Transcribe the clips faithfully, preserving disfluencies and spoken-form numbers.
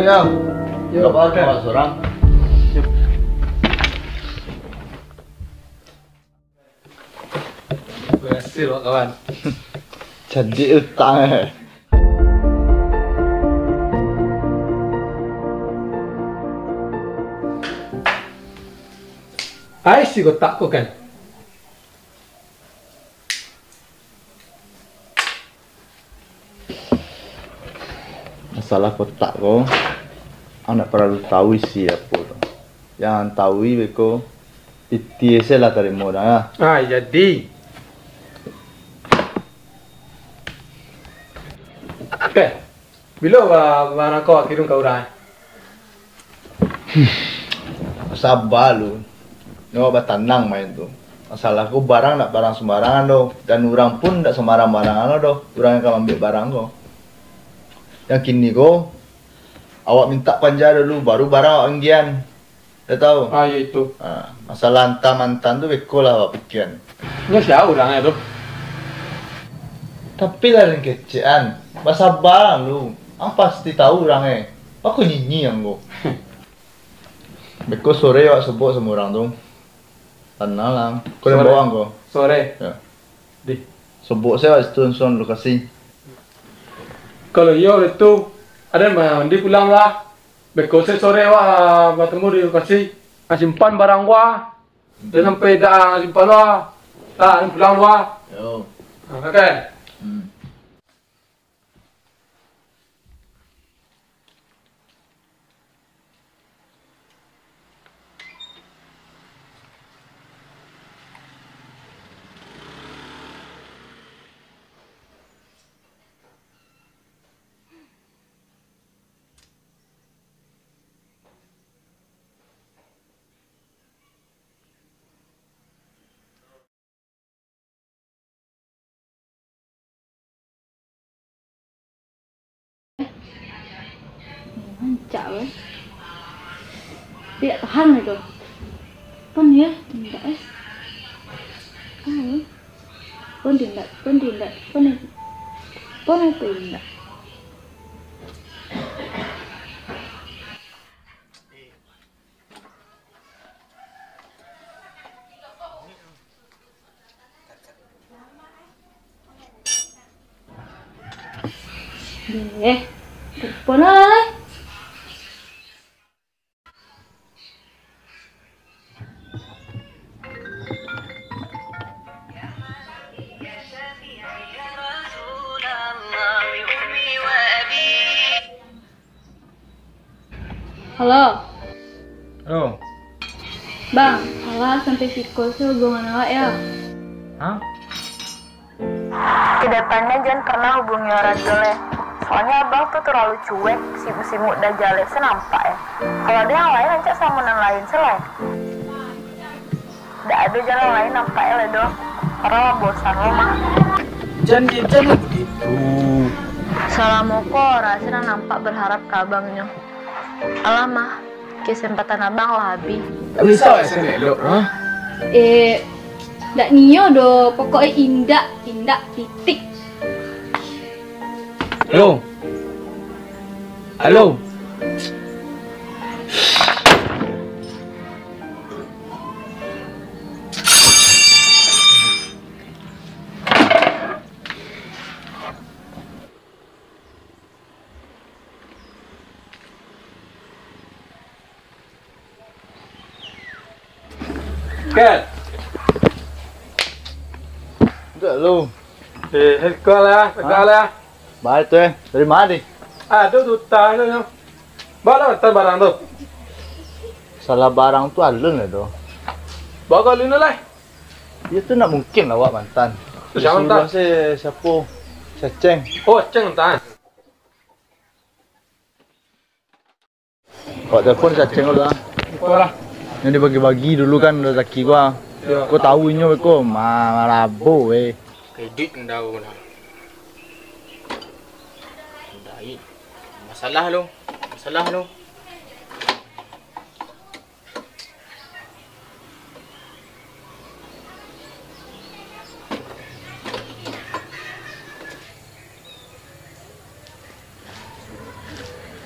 Yo. Yo, kabar, oke. Kabar surang. Yo. Berhasil, Pak Kawan. Jadi utang, eh. Ai, si kotak ko kan. Masalah kotak ko, ang ndak paralu tahu isi apo tu. Yang ang tahu beko, pitih se lah tarimo dah, ya. Ah, jadi. Oke. Bilo ba-, barang ko kirim ka urang, eh? Saba lu. Awak batanang main tu. Masalah ko barang ndak barang sembarangan doh. Dan urang pun ndak sembarang-barangan doh. Urang yang ka maambiak barang ko. Yang kini ko, awak mintak panja dulu, baru barang awak anggian. Dah tahu? Ah, yo itu. Ah, masalah antah-mantah tu beko lah awak pikian. Nyo sia urangnyo tu? Tapi lah den kecek an. Basaba lu. Ang pasti tahu urangnyo. Bako nyinyi ang ko. Beko sore awak sobok samo urang tu. Tanang lah. Ko den bawa ang ko. Sore. Yo. Di. Sobok se awak situ langsuang lokasi. Kalau iyo itu, aden mandi pulang lah. Beko se sore awak batamu di lokasi. Ang simpan barang ko. Jan sampai indak ang simpan lah. Lah, ang pulang lah. Yo. Ah, oke. Hmm. Rancak weh. Tidak tahan itu. Pon ya, tidak eh. Ah, pon tidak, pon tidak, pon itu. Pon itu tidak. Eh, telepon lah, lah. Halo. Halo. Bang, alah sampai siko se hubungan awak yo. Hah? Kedepannya jan pernah hubungi orang juo lai. Soalnya abang tu terlalu cuek, sibuk-sibuk dah jaleh se nampak eh. Kalau ada yang lain, rancak samo nan lain se lai. Dak ado jalan lain nampaknyo lai doh. Ora lah bosan lo mah. Jan, jan lah begitu. Salamo ko ora se nan nampak berharap ka abangnyo. Alah mah, kesempatan abang lah abih. Tak bisa lah sen elok, ha? Eh, dak nio doh. Pokoknyo indak, indak titik. Halo. Halo. Kel. Enggak lu. Eh, eh, kau lah, kau lah. Baik tu eh. Dari mana ni? Aduh, duta tu. Bawa lah mantan barang tu. Salah barang tu alun lah tu. Bawa kau alun lah. Dia tu nak mungkin lah awak mantan. Tu siapa mantan? Disuruh si siapa? Si Aceng. Oh, Aceng mantan. Awak telepon si Aceng dulu lah. Iko lah. Yang dibagi-bagi dulu kan rezeki gua. Yo. Kau tahu inyo beko ma-, marabo weh. Kredit ndau lah. Ndai. Masalah lo. Masalah lo.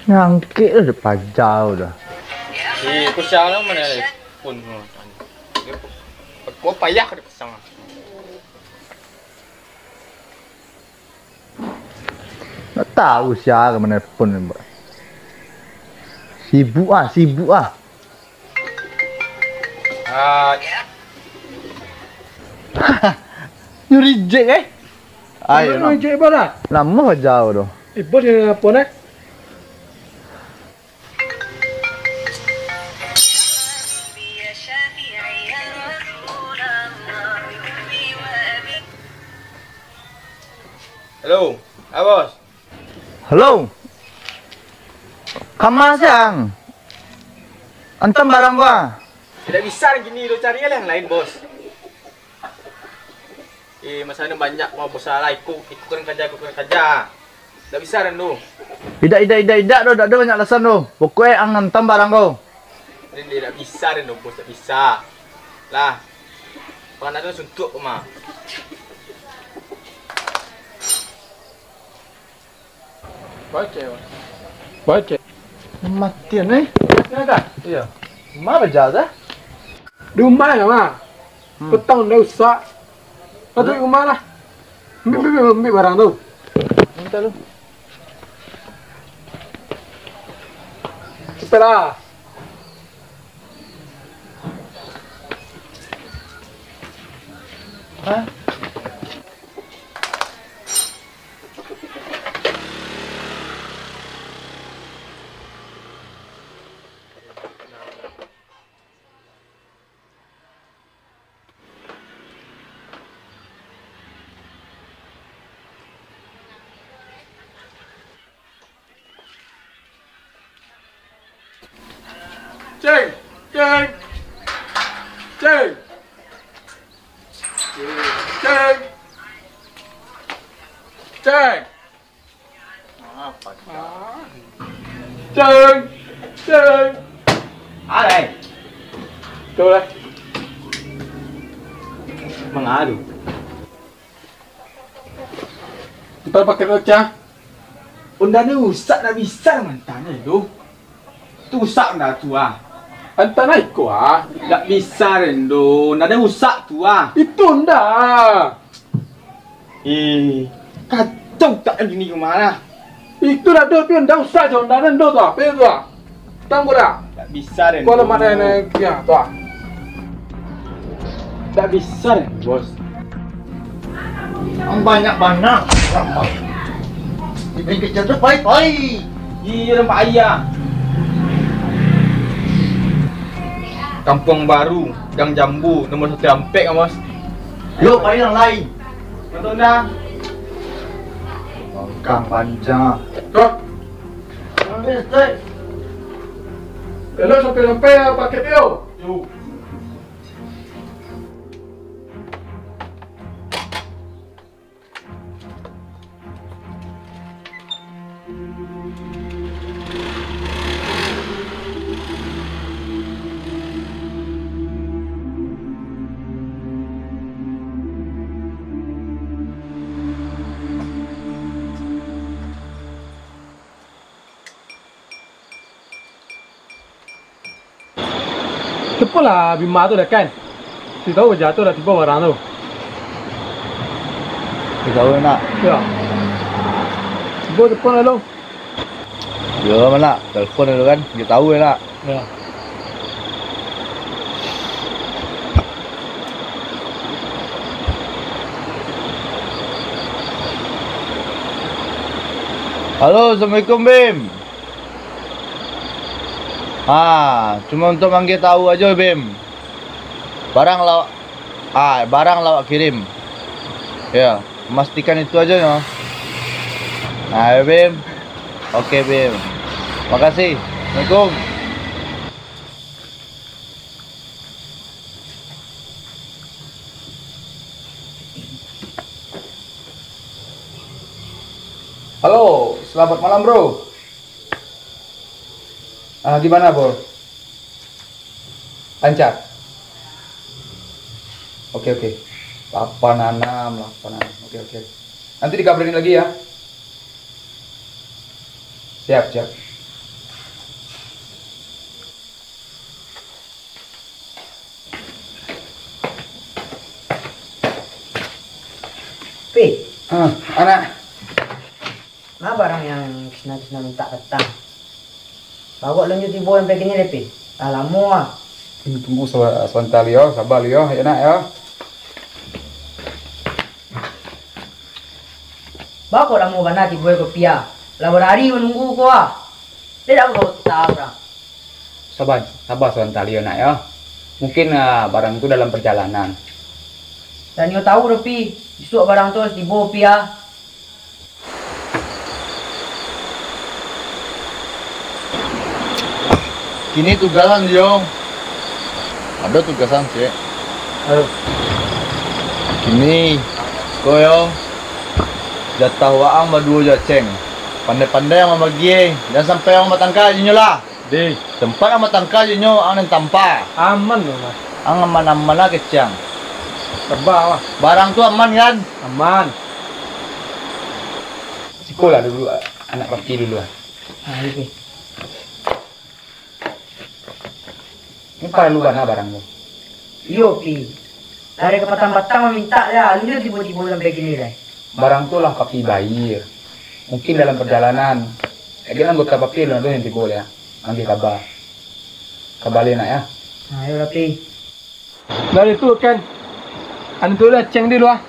Nyangkek lah, dek paja tu dah. Eh, kau siapa nama ni? Pun. Kau payah kau dipasang. Ndak tahu sia ka manelpon ni, Mbak. Sibuk ah, sibuk ah. Ah. Nyo reject, eh? Ayo, Nyo reject, Bos, ah? Lamo jauh tu. Eh, Bos, dia nelpon, eh? Halo, ah, Bos. Halo. Kama siang. Antam barang gua. Tidak bisa gini, lo cari lah yang lain, Bos. Eh, masalah banyak, mau bosan lah, ikut, ikut kan kerja, ikut kan kerja. Ndak bisa dan tu. Idak, idak, idak, idak doh, dak ado banyak alasan doh. Pokoknyo ang antam barang ko. Ini ndak bisa dan tu, Bos, ndak bisa. Lah. Panganan tu suntuk ko mah. Baca, Bos. Baca. Matian, eh. Matian kah? Iya. Ma baca dah? Di rumah ya, Ma. Hmm. Petang dah usah. Patut di rumah lah. Ambil, ambil, ambil, ambil barang tu. Minta lu. Cepatlah. Hah? Ceng! Ceng! Ceng! Ceng! Ceng! Ceng! Ceng! Alai. Tu lah. Mangadu. Kita pakai bocah. Onda ni rusak, ndak bisa mantang tu. Tu rusak onda tu ah. Antah naik ko ah. Ndak bisa Rendo, onda ni rusak tu ah. Itu onda. Eh, kacau tak gini rumah lah. Itu dah tu, tapi onda rusak je, onda Rendo tu ah. Apa tu ah? Tang ko dah. Ndak bisa Rendo. Ko lah mana yang naik, ya, tu ah. Ndak bisa Rendo, Bos. Ang banyak bana. Ibing kecil tu pai-pai. Iyo, nampak ayah. Kampuang Baru, Gang Jambu, nomor satu ampek, Bos. Yo, pai nan lain. Nonton dah. Bangkang panjang. Kok? Elok sampai-sampai paket yo. Yo. Cepat lah Bima tu dah kan. Si tahu jatuh dah tiba barang tu. Tahu nak? Ya. Cuba cepat lah lu. Yo, mana? Telepon dulu kan. Dia tahu ya nak. Ya. Halo, assalamualaikum Bim. Ha, cuma untuk manggil tahu aja Bim. Barang lawak, ah, barang lawak kirim. Ya, memastikan itu aja ya. Nah, ya, Bim. Oke, Bim. Makasih. Assalamualaikum. Halo, selamat malam, Bro. Ah, gimana, Bro? Lancar? Oke, oke. Lapan enam, lapan enam. Oke, oke. Nanti dikabarin lagi ya. Siap, siap. Pi. Ah, anak. Ma barang nan Kisna-Kisna mintak patang? Baa kok alun jo tibo sampai kini lai, Pi? Lah lamo ah. Hmm, tunggu saba-, sabanta lu yo, saba lu yo, yo nak yo. Baa kok lamo bana tibo ko, Pi ah? Lah barari manunggu ko ah. Dek dak kau tahu urang. Saba, saba sabanta lu yo nak yo. Mungkin, ah, barang tu dalam pajalanan. Jan nio tahu doh, Pi, isuak barang tu harus tibo, Pi ah. Kini tugasan, Jong. Ado tugasan, Cek. Aduh. Kini, ko yo, jatah waang baduo jo Aceng. Pandai-pandai ang mambagi, eh. Jan sampai ang batangka jo inyo lah. Di. Tempat ang batangka jo inyo, ang nan tampa. Aman tu, Mas. Ang aman-aman lah kecek ang. Saba lah. Barang tu aman, kan? Aman. Siko lah dulu, anak papi dulu lah. Ah, iyo, Pi. Ini paralu bana barang tu. Iyo, Pi. Dari kapatang-patang mamintak lah, alun jo tibo-tibo sampai kini lai. Barang tu lah papi bayia. Mungkin dalam pajalanan. Lagian anggota papi alun ado nan tibo lai, ah. Agiah kaba. Kaba lai nak, yo. Nah, iyo lah, Pi. Dari tu kan, anu tu lah, Ceng di luar.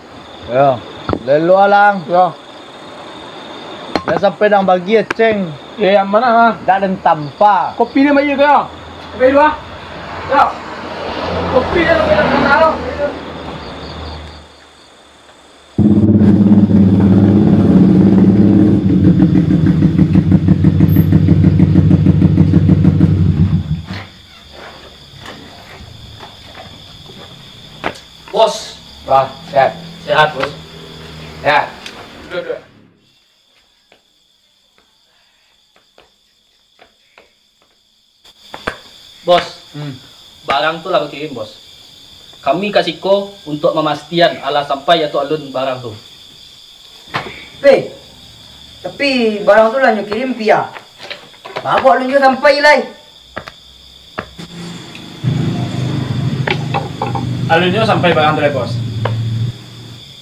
Yo, lelo alang. Yo. Jan sampai dang bagi, Ceng. Yo, nan ma, ah? Dak den tampa. Kopi ni bayia ko, yo? Kopi dua. Yo. Kopi ni, kopi dua. Bos. Wah, sehat. Sehat, Bos. Sehat. Duduk, duduk. Bos, hmm, barang tu lah bakirim, Bos. Kami ka siko untuak mamastian alah sampai atau alun barang tu. Pe, tapi barang tu lah nyo kirim, Pi ah. Baa kok alun juo sampai lai? Alun juo sampai barang tu lai, Bos.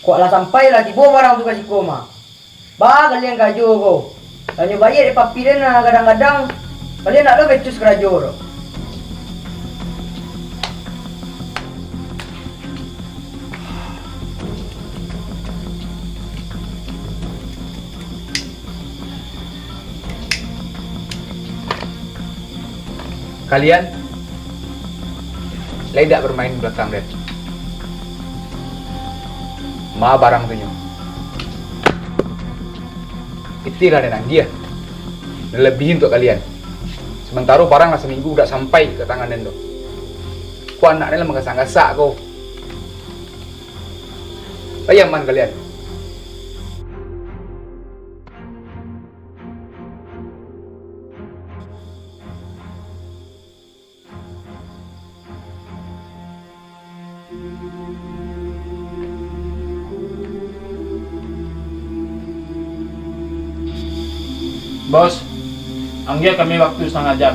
Kok lah sampai lah tibo barang tu ka siko mah? Baa kalian karajo ko? Lah nyo bayia dek papi den, ah, gadang-gadang kalian ndak lo becus karajo tu. Kalian lai dak bermain belakang den? Ma barang tu nyo. Pitih lah den agiah. Nan labiah untuak kalian. Samantaro barang lah saminggu dak sampai ka tangan den tu. Ko anak den lah manggasak-gasak ko. Lai aman kalian? Bos, agiah kami waktu satangah jam.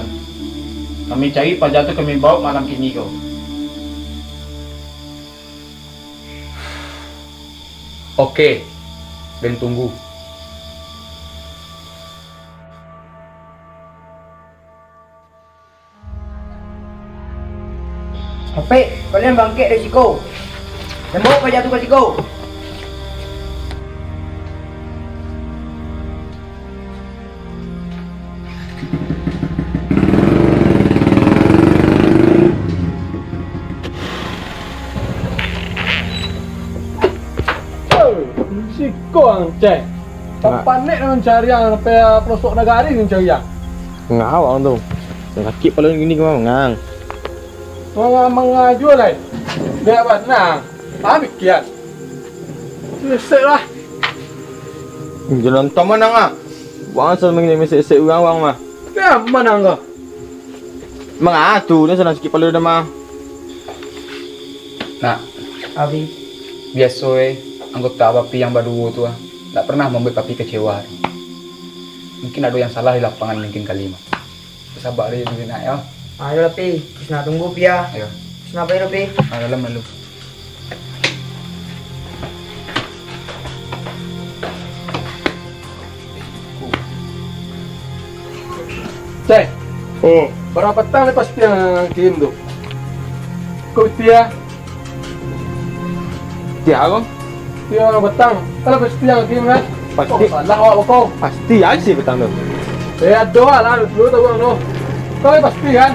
Kami cari paja tu, kami baok malam kini ko. Oke, den tunggu. Apek, kalian bangkek dari siko. Den baok paja tu ka siko. Siko ang, Cek. Tapanek nan mancari ang, sampai pelosok nagari nan mancari ang. Ngawang tu. Sakik palo gini ko, mangang. Mangang, mangang juo lai. Biak bana. Paham pikian. Sesek lah. Jalan taman ang ah. Wang asal mangini mesek-sek urang wang mah. Biak bana ang ko. Mangatu ni sanang sakik palo dah mah. Nak. Abi. Biaso eh, anggota papi yang baduo tu ah, tak pernah mambuek papi kecewa. Mungkin ado yang salah di lapangan mungkin kali mah. Sabar aja dulu nak yo. Ayo lah, Pi. Kisna tunggu, Pi, ya. Ayo. Kisna pai dulu, Pi. Ah, dalam dulu. Teh. Oh. Bara patang ni pasti ang kirim tu. Ko piti a? Piti a ko? Piti a bara patang. Kalau pasti ang kirim kan? Pasti. Oh, salah awak ko. Pasti ado patang tu. Eh, ado lah, lu tahu ang tu. Kau pasti kan?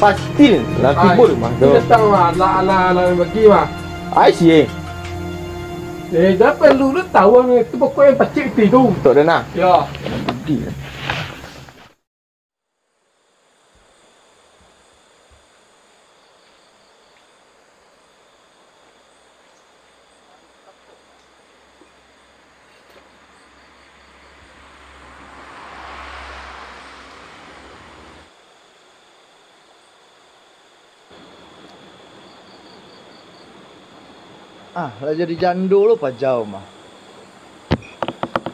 Pasti lah, tibo di rumah tu. Datang lah, alah, alah, alah, bagi mah. Ai si, eh. Eh, jan perlu lu tahu ang tu, pokok yang pasti piti tu. Tok dah nah. Yo. Pasti. Ah, lah jadi jando lo pajau mah.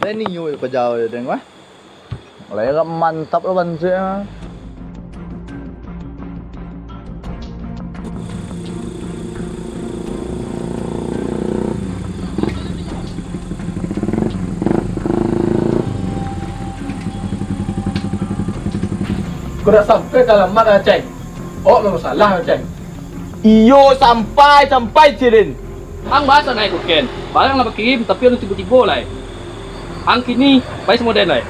Lai nio pajau den mah. Lai agak mantap lo bantuaknyo. Kau dah sampai ka alamat, Aceh. Awak memang salah, Aceh. Iyo, sampai, sampai, Cirin. Ang baa sanak ikuik den? Barang lah bakirim, tapi alun tibo-tibo lai. Ang kini, pai samo den lai.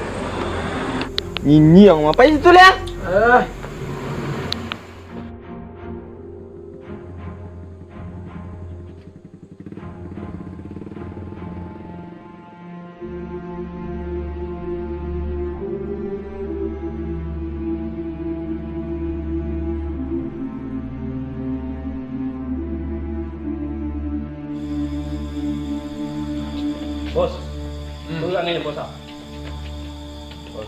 Nyinyia ang mah, pai situ lai, ah. Ah. Bos, hmm, tu angin, Bos, ah. Bos.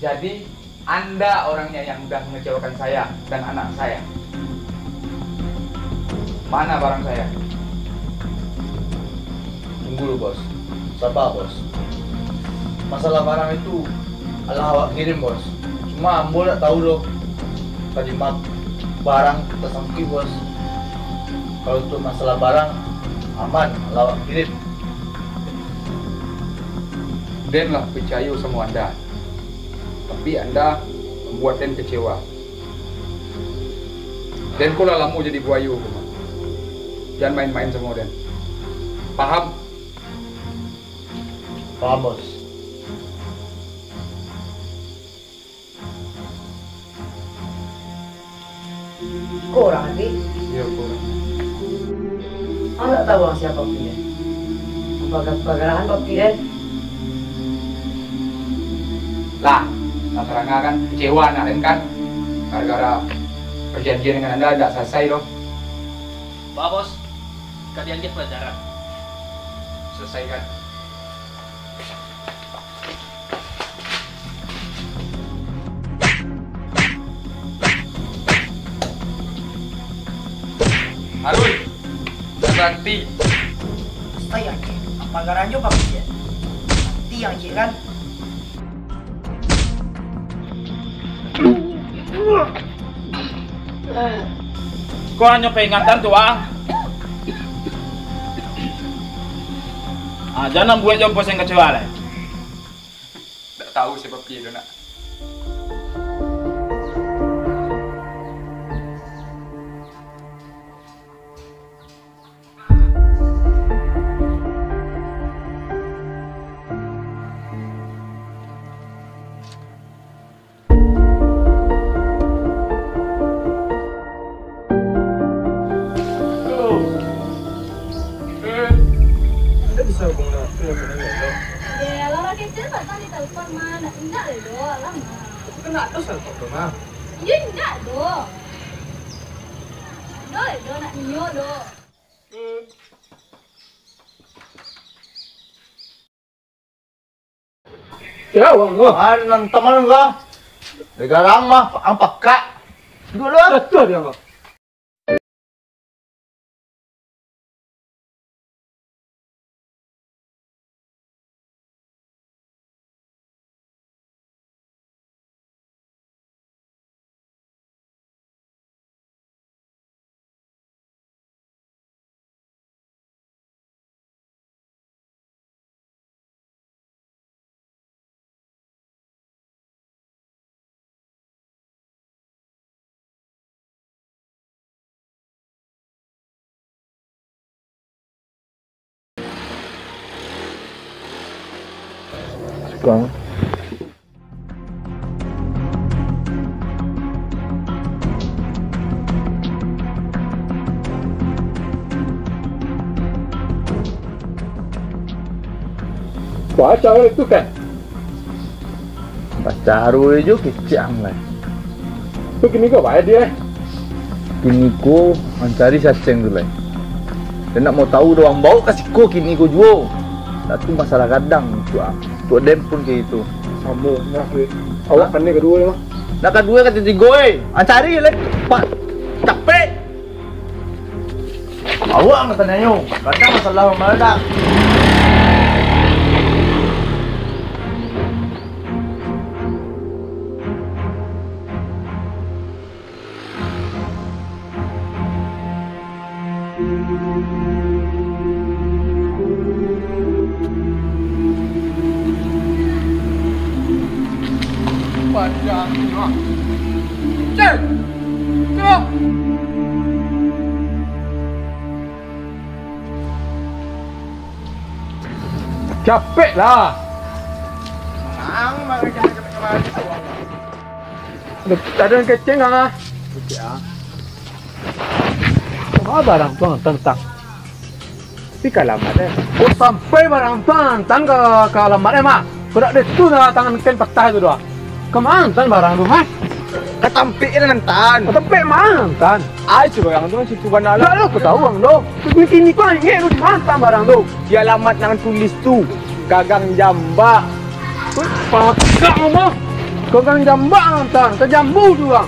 Jadi, Anda orangnya yang udah mengecewakan saya dan anak saya. Mana barang saya? Tunggu dulu, Bos. Sabar, Bos. Masalah barang itu alah awak kirim, Bos. Cuma ambo ndak tahu doh ka dima barang tasangkuik, Bos. Kalau untuk masalah barang, aman, alah awak kirim. Den lah picayo samo Anda, tapi Anda mambuek den kecewa. Den ko lah lamo jadi buayo ko mah. Jan main-main samo den. Paham? Paham, Bos. Ko urang, Ati? Iyo, ko urang. Ang ndak tahu ang sia, Papi, eh? Ang paga-, pagarahan Papi, eh? Lah, lah tarang kan, kecewa anak den kan? Gara-gara perjanjian dengan Anda ndak salasai doh. Ba, Bos, ka diambiak pelajaran. Salasai kan? Arun, jan baranti. Santai, Aceh. Apa garang jo, Pak Pian? Mati, Aceh, kan? Ko hanyo paingatan tu, ah. Ah, jan buek jo ambo kecewa lai. Ndak tahu sia Papi tu, nak. Halo. Eh, anda bisa hubungi aku yang mana, Dok? Ya, Laura Kitchen, Bapak ditelepon, mah. Nak indak, Dok? Alamak. Aku kan nak tahu salah kau, Dok, mah. Ya, indak, Dok. Dok, Dok, nak nio, Dok. Ya, wang ko. Ah, nan taman ko. Digarang mah, ang pakak. Duduak lu. Jatuah dia ko. Bang. Wah, cawek tu kan? Bacaru jo kecek ang lai. Tu kini ko baa dia, eh? Kini ko mancari si Aceng tu lai. Den ndak mau tahu doh, ang baok ka siko kini ko juo. Dak tu masalah gadang tu ah. Tuak den pun kayak itu. Samo nah, weh. Awak pandai kaduo ni mah. Nak kaduo, katigo, eh. Ang cari lai. Pak, capek. Awak ang tanyo, kadang masalah mamadak. Panjang, ah. Cek! Cek! Capek lah. Ang, makan capek-capek kemari. Aduh, ado nan kecek ang ah. Kecek ah. Kama barang tu ang tantang? Tapi ka alamat, eh. Kok sampai barang tu ang tantang ka, ka alamat, eh, mah? Kok dak dek tu dah tangan ken patah tu doh. Kama ang tan barang tu, ha? Ka tampek nan ang tan. Ka tampek ma ang tan? Ai, si barang tu, situ bana lah. Dak lah, kok tahu ang doh. Kini ko ang ingek tu di ma ang tan barang tu? Di alamat nan ang tulis tu, Gagang Jambak. Pakak mah. Gagang Jambak ang tan, tajambu tu ang.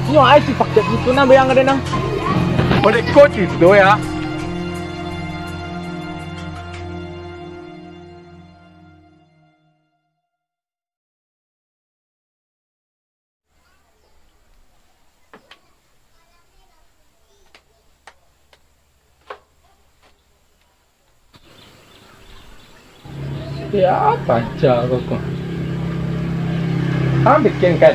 Nyo ai si pakak itu nah, bayang ado nang. Model ko cito ya. Ya, apo aja kau ko. Ang bikin kan?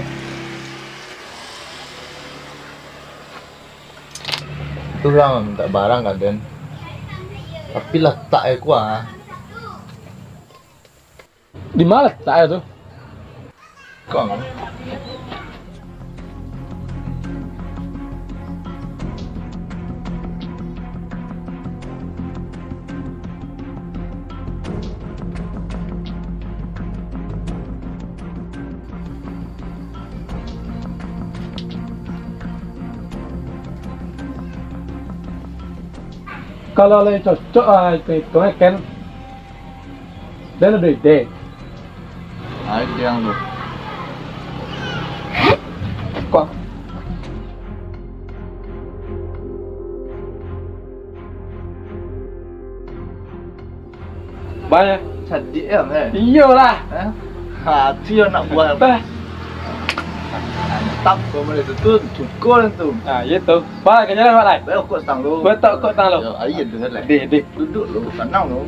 Tu lah minta barang ka den. Tapi latak e kuah. Di ma latak e tu? Kong. Kalau lai cocok, ah, itu, itu, eh, kan. Den ado ide. Ai, tiang tu. Kok? Bayar. Cadiak, eh? Iyolah. Eh? Ha, tu yo anak buah. Bah. Mantap, kau mulai tu, tu, cukup tu. Ah, iyo tu. Pak, ka jalan, Pak, lai? Baik, kok tang lu. Baik, tak, kok tang lu. Yo, ayo, dengar lah. Deh, deh. Duduk lu, tenang lu.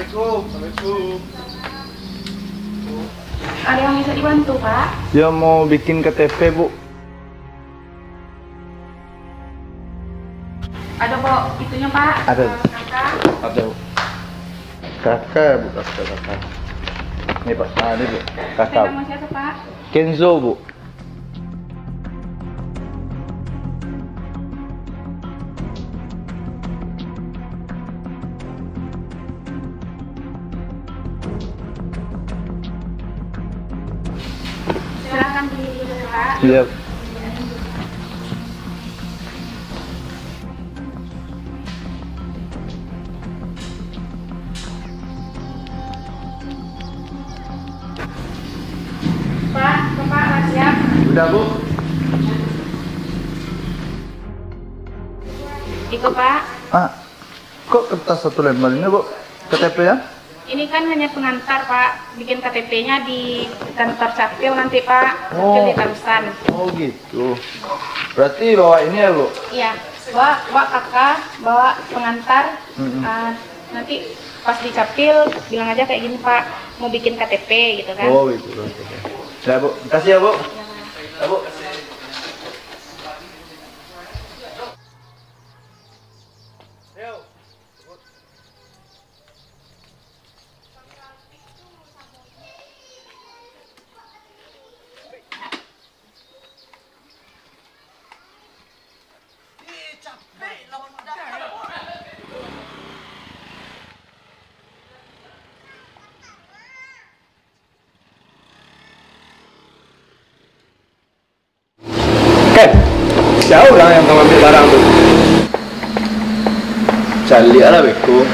Assalamualaikum. Assalamualaikum. Ada yang bisa dibantu, Pak? Yo, mau bikin K T P, Bu. Ada kok itunya, Pak? Ada. Eh, K K. Ada, Bu. K K, Bu, K K, K K. Ini, Pak. Ah, ini, Bu. K K. Atas nama siapa, Pak? Kenzo, Bu. Silakan duduk dulu, Pak. Iya. Pak, Bapak, lah siap? Udah, Bu. Iko, Pak. Ah. Kok kertas satu lembar ini, Bu? K T P ya? Ini kan hanya pengantar, Pak. Bikin K T P-nya di kantor Capil nanti, Pak. Capil Oh. di Tamsan. Oh, gitu. Berarti bawa ini ya, Bu? Iya. Bawa, bawa K K, bawa pengantar. Mm-mm. Ah, nanti pas di Capil, bilang aja kayak gini, Pak. Mau bikin K T P gitu kan. Oh, gitu. Oke, oke. Ya, Bu. Makasih ya, Bu. Iya, Pak. Ya, Bu. Ken, sia urang nan ka maambiak barang tu? Caliak lah beko.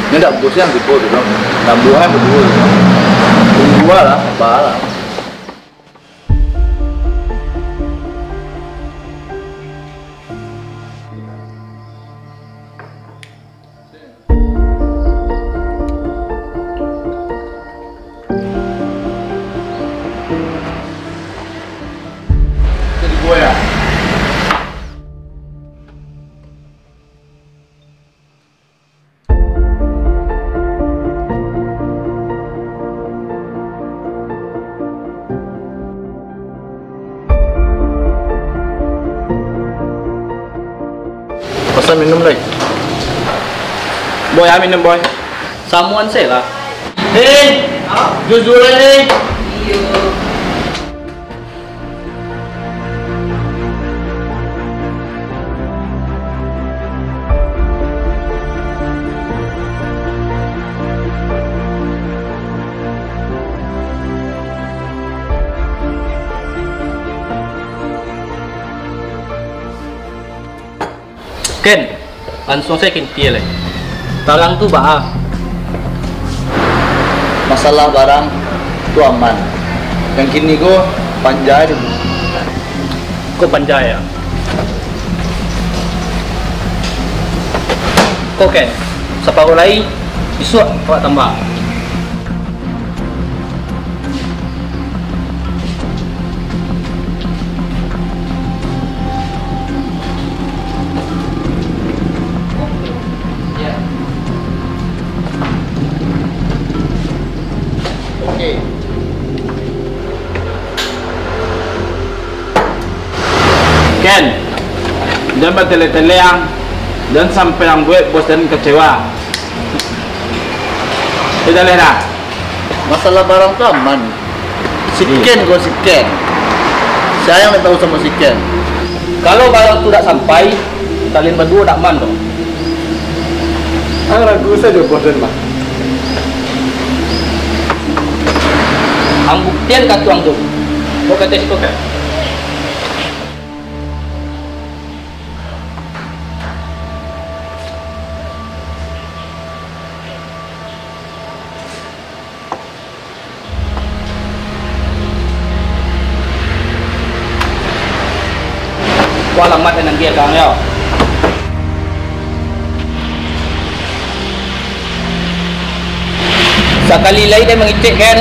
Nyo dak bos nan tibo tu doh. Nan buah nan baduo tu. Tunggu lah, saba lah. Pasan minum lai. Boy, ah, minum, Boy. Samuan se lah. Hei, jujur lai, hei. Iyo. Ken, lansuang sajo ka inti lai. Barang tu baa? Masalah barang tu aman. Nan kini ko panjai dulu. Ko panjai, yo? Ko, Ken, saparuah lai, bisuak awak tambah. Oke. Ken, jan batele-tele ang, jan sampai ang buek bos den kecewa. Sudah leh dah. Masalah barang tu aman. Si Ken ko si Ken. Sia nan tahu samo si Ken. Kalau barang tu dak sampai, kalian baduo dak aman doh. Ang ragu sajo bos den mah. Ang buktian ka tuang tu. Kok kato siko, Ken? Ko alamat nan diagiah ka ang, yo. Sakali lai den mangecek, Ken,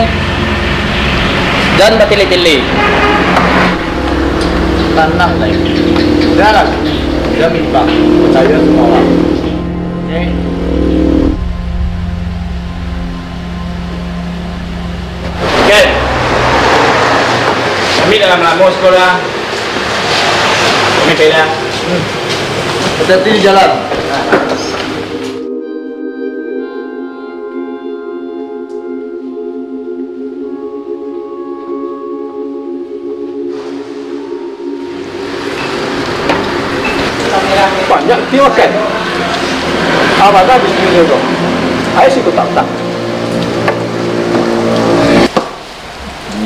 jan batele-tele. Tanang lai. Udah lah. Udah mimpak. Percaya sama orang. Oke. Ken, kami dah lamo-lamo siko lah. Kami pai lah. Hati-hati di jalan. Banyak ti makan. Abah dah habis duit tu. Ayo siko tak tak.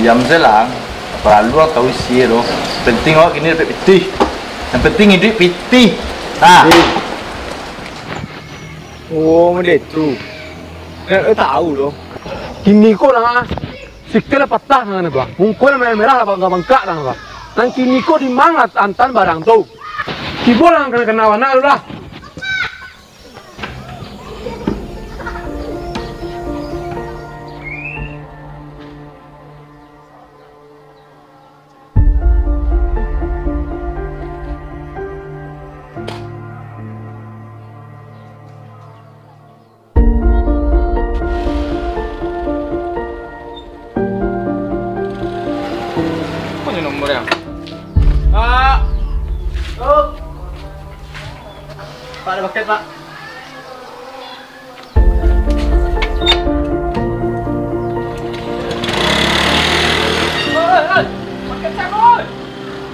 Diam se lah. Paralu atau isi tu. Penting awak kini dapek pitih. Yang penting iduik pitih. Ah. Oh, model tu. Nak tahu tu. Kini ko lah. Sikil lah patah tangan abah. Mungko lah merah-merah lah bangkak-bangkak tangan abah. Nan kini ko di manga antan barang tu. Tibo lah kena-kena bana tu lah. Pak, ada paket, Pak. Oi, oi, oi. Paket siapa, oi?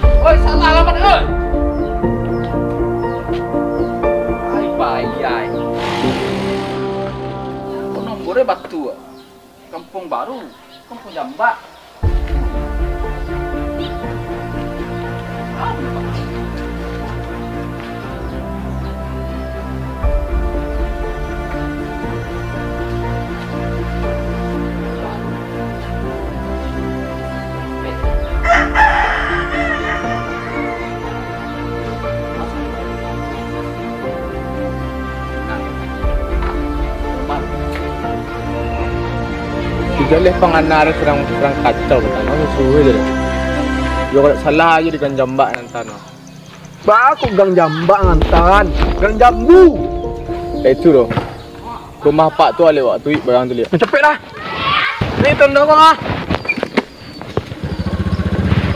Oi, salah alamat, oi. Ai, payah. Kok nombornya batu, ah? Kampung Baru, Kampung Jambak. Sudah leh pangana sadang, sadang kacau, batangah susuh je deh. Yo, kalau salah aja di Gang Jambak nan tano. Ba, kok Gang Jambak nan tan? Gang Jambu. Eh, itu doh. Rumah Pak tu alewak tu, barang tu lihat. Cepet lah. Ni tanda kau ah.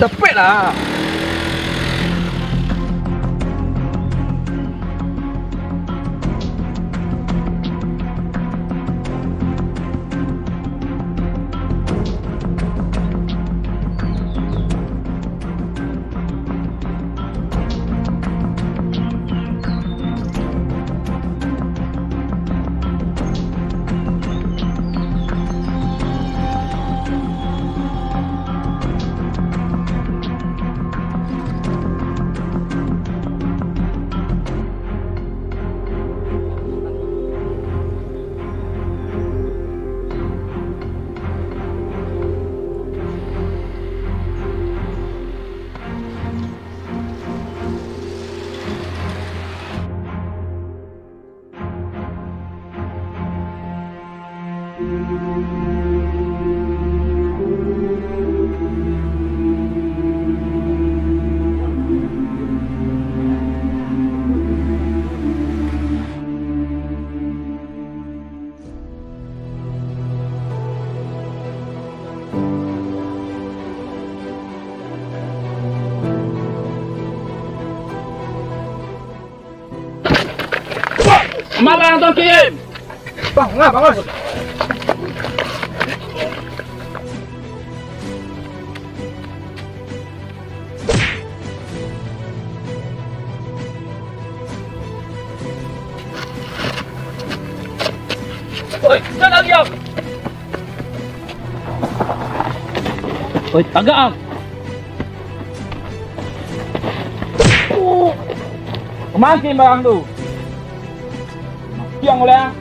Capek lah. Malang Tokim! Bang, ngah, bangun! Oi, jangan diam! Oi, tagak, ah! Makin barang tu. Mati ang oleh, ah.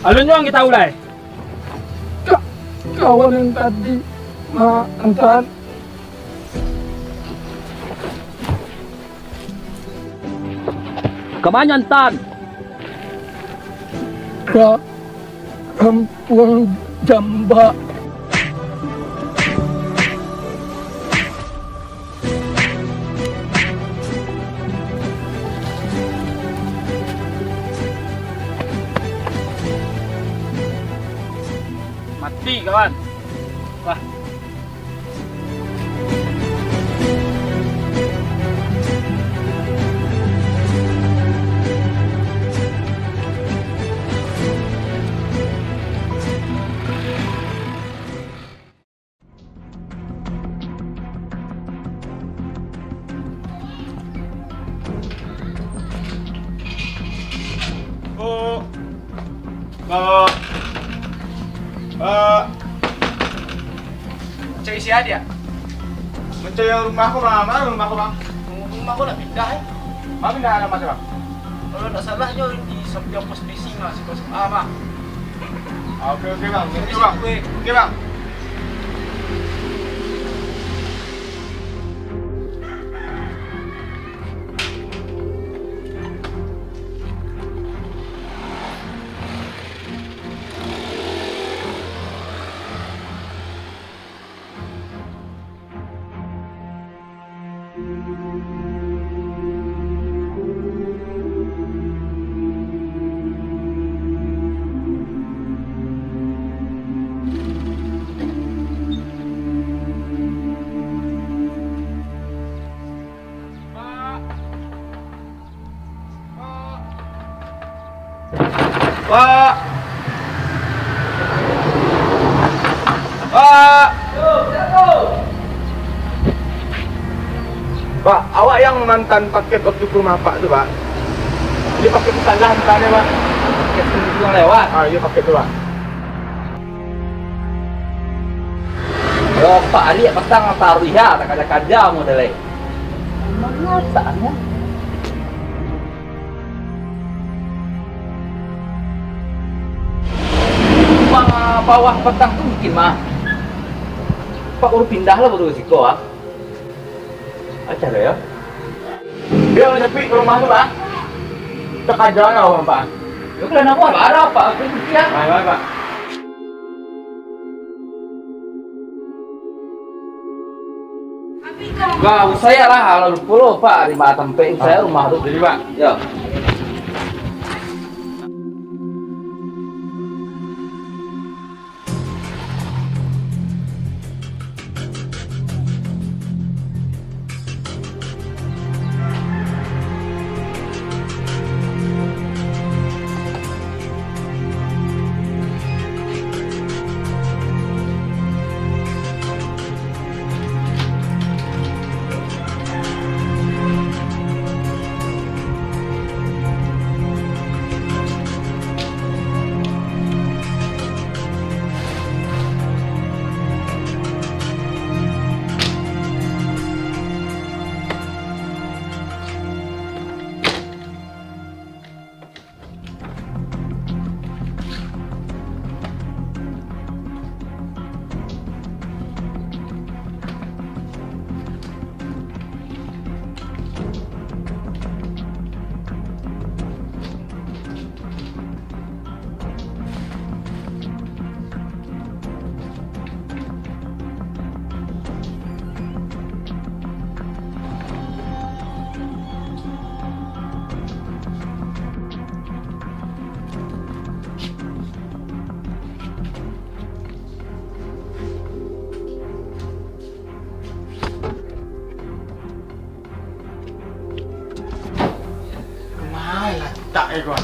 Alun juo ang ka tahu lai. Ka-, kawan nan tadi, ma-, antaan. Ka ma nyo antaan? Ka Kampuang Jambak. Mati, kawan. Wah. Oh. Pak. Pak. Cari si Adia. Mencari rumah ko, Bang. Mana rumah ko, Bang? Rumah ko nak pindah, eh. Ma pindah alamat, Bang? Kalau ndak salah nyo di samping pos polisi mah, si pos A mah. Ah, oke, oke, Bang. Oke, Bang. Oke, Bang. Pak! Pak! Pak, awak yang mantan paket waktu ke rumah Pak tu, Pak? Jadi paket tu salah mantannyo, Pak. Paket tu yang lewat. Ah, iyo, paket tu, Pak. Yo, Pak, ariak patang taruih, yo, tak kaja-kaja model, eh. Manga saanyo? Manga bawah patang tu mungkin, mah. Pak, baru pindah lah, baru siko, ah. Acara, yo. Biar nyepi ke rumah tu, Pak. Takaja lah urang, Pak. Yo, kalau nak buat, barang, Pak. Aku pergi, ah. Baik, baik, Pak. Nah, usaya lah, lalu pulo, Pak, lima tampek usaya rumah tu. Jadi, Pak. Yo. Kama latak e ko?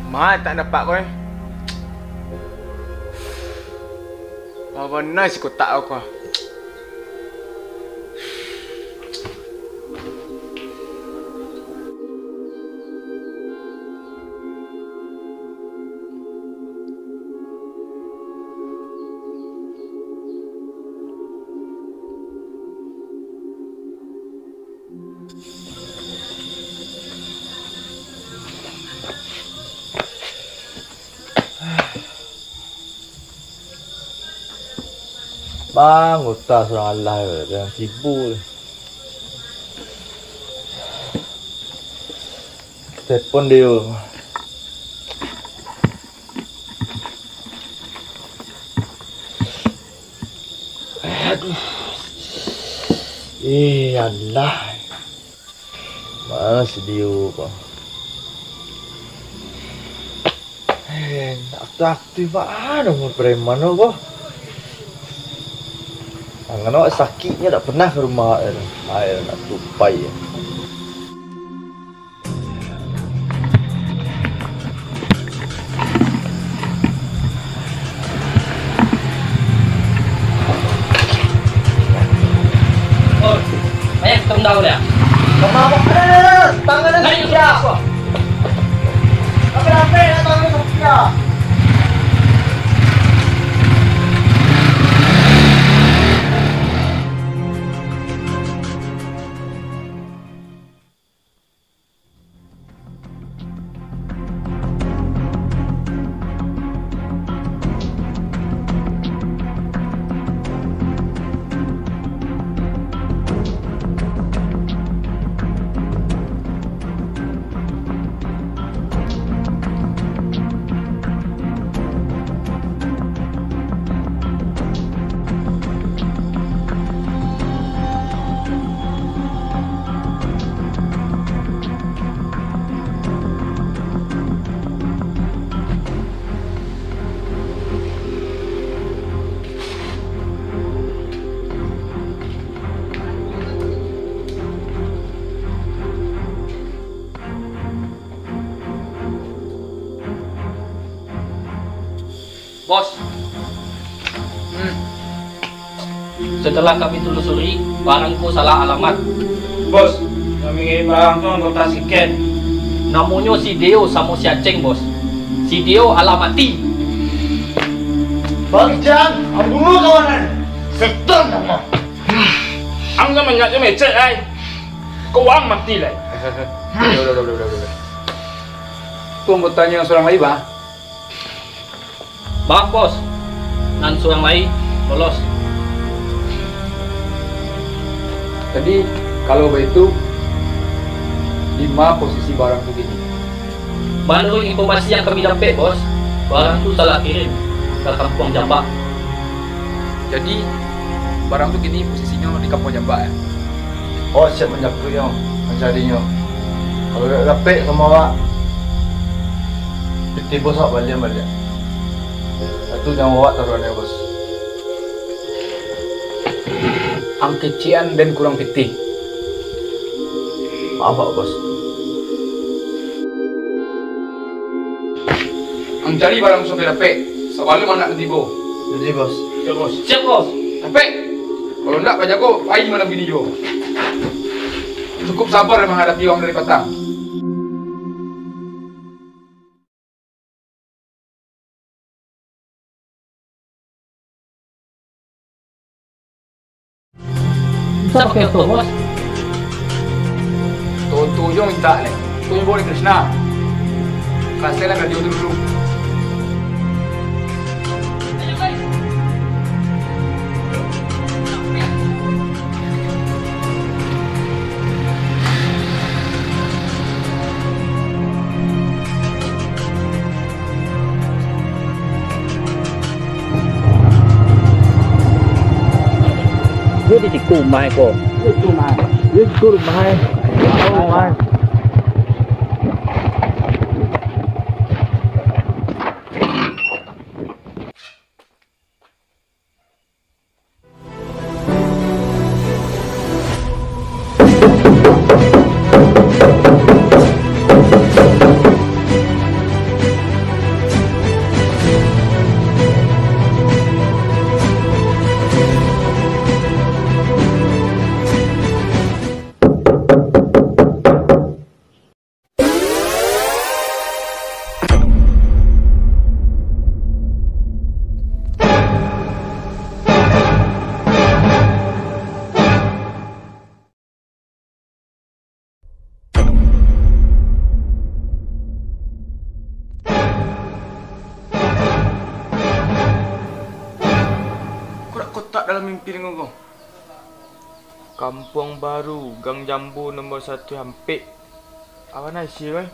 Ma tak dapat ko, eh. Apo bana si kotak ko? Bang, utak surang alah, jangan sibuk. Telepon dia. Aduh. Eh, alah. Mana si Dio ko? Eh, aktif-aktif baa nomor preman ko. Tangan awak sakik nyo dak pernah ka rumah awak tu. Ai, nak tupai. Oh, banyak tendang dia. Kama, kama, tangan dia. Bos. Hmm. Setelah kami telusuri, barang ko salah alamat. Bos, nan mangirim barang tu anggota si Ken. Namonyo si Deo samo si Aceng, Bos. Si Deo alah mati. Bang Jan, ang bunuah kawan ai. Setan ang. Ang nan banyak jo mecek ai. Ko ang mati lai. Udah, udah, udah, udah, udah. Tu anggotanyo surang lai, Bang? Maaf, Bos. Nan surang lai lolos. Jadi, kalau baitu, di ma posisi barang tu kini? Manuruik informasi yang kami dapek, Bos, barang tu salah kirim ka Kampuang Jambak. Jadi, barang tu kini posisinyo di Kampuang Jambak, yo? Awak siap manjapuiknyo, mancarinyo. Kalau dak dapek samo awak, pitih bos awak balian baliak. Satu nyawo awak taruahnyo, Bos. Ang kecek-an den kurang pitih. Maaf, Pak Bos. Ang cari barang sampai dapek, sabalun anak tu tibo. Jadi, Bos. Siap, Bos. Siap, Bos. Dapek. Kalau ndak, pajago pai malam kini juo. Cukup sabar manghadapi urang dari patang. Bisa pakai oto, Bos? Oto tu jo mintak, Lek. Tu jo bawa dek Krishna. Kasih lah radio tu dulu. Yo di siku rumah ko. Di siku rumah. Di siku rumah. Rumah. Kotak-kotak dalam mimpi dengan kau. Kampuang Baru, Gang Jambu, nomor satu Hampek. Awan ai isi, weh.